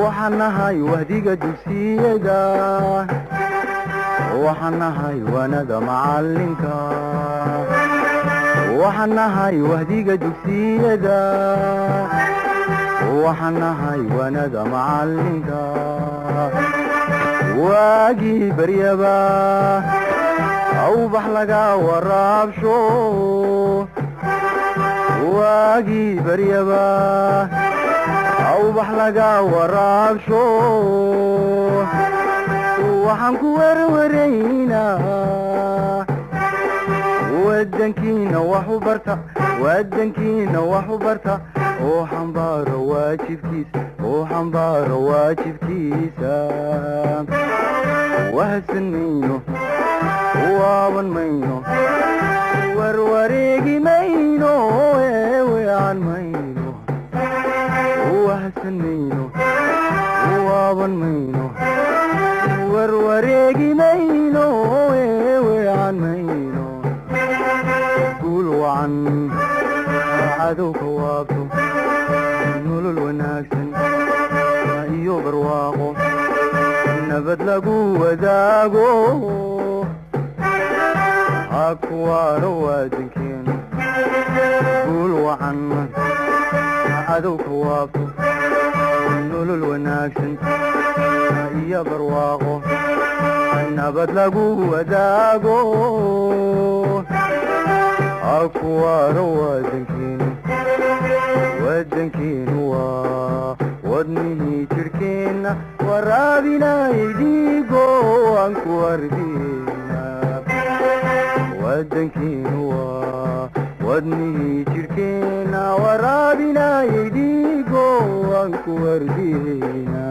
Waxaan nahay wahdiga dugsiyada, waxaan nahay waanada macalinka, waxaan nahay wahdiga dugsiyada, waxaan nahay waanada macalinka. Waagii baryaba awbax laga waraabsho, waagii baryaba awbax laga waraabsho. Waxaan ku werwaraynaa wadankiina wax u barta, wadankiina wax u barta, oo xambaaro waajibkiisa, oo xambaaro waajibkiisa. Wahadsan mayno, waaban mayno, warwareegi mayno, eeweecan mayno. Wahadsan mayno, waaban mayno, warwareegi mayno, eeweecan mayno. Guul wacan cadowka waabto, nolol wanaagsan iyo barwaaqo nabad lagu wadaago, ha kuwaano waadankeenu. Guul wacan cadowka waabto, nolol wanaagsan iyo barwaaqo nabad lagu wadaago, ha kuwaano waadankeenu. Wadankeenu waa wadnihii jirhkeenna, waraabinayay dhiigo aan ku hardiyeyna. Wadankeenu waa wadnihii jirhkeenna, waraabinayay dhiigo aan ku hardiyeyna.